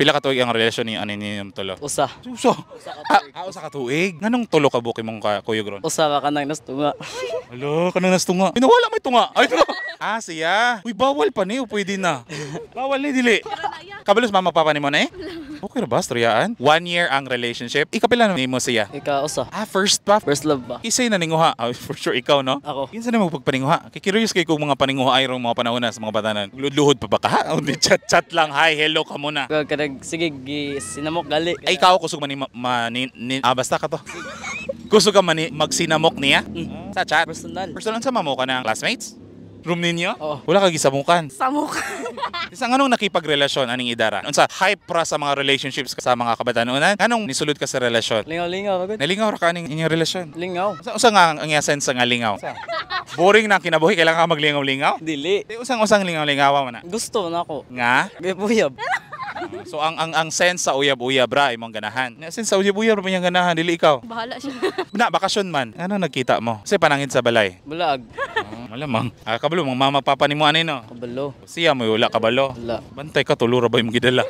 Pila ka tuig ang relasyon ni ani niyong tulo? Usa. Usa. Ah, usa ka tuig. Nganong tulo ka buok imong ka kuyog ron? Usa ra kanang nastunga. Hala, kanang nastunga. Pinawala may tunga. Ay, tunga. Ah, siya. Uy, bawal pa ni. O, pwede na. Bawal ni, dili. Kabalos mama papa ni mo na eh? Okay ra ba, storyaan? One year ang relationship. Ikapila na nimo siya? Ika usa. Ah, first pa. First love ba? Kisay na ninguha. Ah, for sure ikaw, no? Ako. Kinsa na mo pagpaninguha? Kay curious kay kung mga paninguha ay rong mga panahon na sa mga batanan. Luhod pa ba ka? O di chat-chat lang. Hi, hello ka muna. Kag kanag sige gi sinamok gali. Ay, ikaw kusog man ni, ma, ni, ni ah, basta ka to. Kusog ka man ni magsinamok niya? Sa chat? Personal. Personal sa mamo ka ng classmates? Room ninyo? Oo. Wala ka gisamukan. Samok. Isa nganong nakipagrelasyon aning idara? Unsa hype ra sa mga relationships sa mga kabatanunan? Nganong nisulod ka sa relasyon? Lingaw-lingaw agad. Nalingaw ra ka aning inyong relasyon? Lingaw. Usa, usa nga ang ang sense nga lingaw? Boring na ang kinabuhi, kailangan ka maglingaw-lingaw? Dili. Di usang-usang lingaw-lingaw man na. Gusto na ako. Nga? Gibuyab. So ang sense sa uyab-uyab ra imong ganahan. Na sense sa uyab-uyab ra imong ganahan, dili ikaw. Bahala siya. Na bakasyon man. Ano nagkita mo? Kasi panangin sa balay. Bulaag. Ah, malamang. Ah, kabalo mga mama papa nimo ani no. Kabalo. Siya mo wala kabalo. Wala. Bantay ka tulo ra ba imong gidala?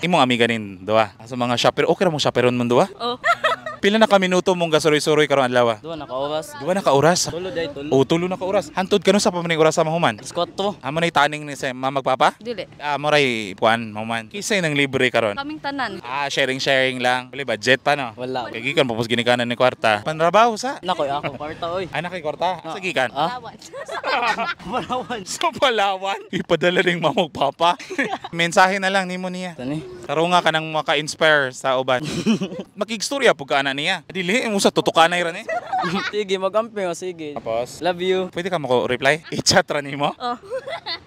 Imong amiga nin duha. Sa mga shopper, okay ra mong chaperon mon duha? Oh. Pila na ka minuto mong gasuroy-suroy karon adlaw? Duha na ka oras. Duha na ka oras. Tulo day tulo. O tulo na ka oras. Hantod kano sa pamaning oras sa mahuman? Alas 4. Amo nay taning ni sa mama papa? Dili. Ah, mo ray kuan mahuman. Kisay nang libre karon. Kaming tanan. Ah, sharing sharing lang. Wala budget pa no. Wala. Kay gikan papos ginikanan ni kwarta. Panrabaho sa. Nakoy ako kwarta oy. Ay, na kay kwarta. Sa gikan. Ah? Lawan. Palawan. Sa Palawan. Ipadala ning mamog papa. Mensahe na lang nimo niya. Tani. Tarunga ka nang maka-inspire sa uban. Makigstorya pug ka ana niya. Dili mo sa tutukanay ra ni. Sige, magamping o sige. Tapos Love you. pwede ka mo ko reply? I-chat ra nimo? Oh.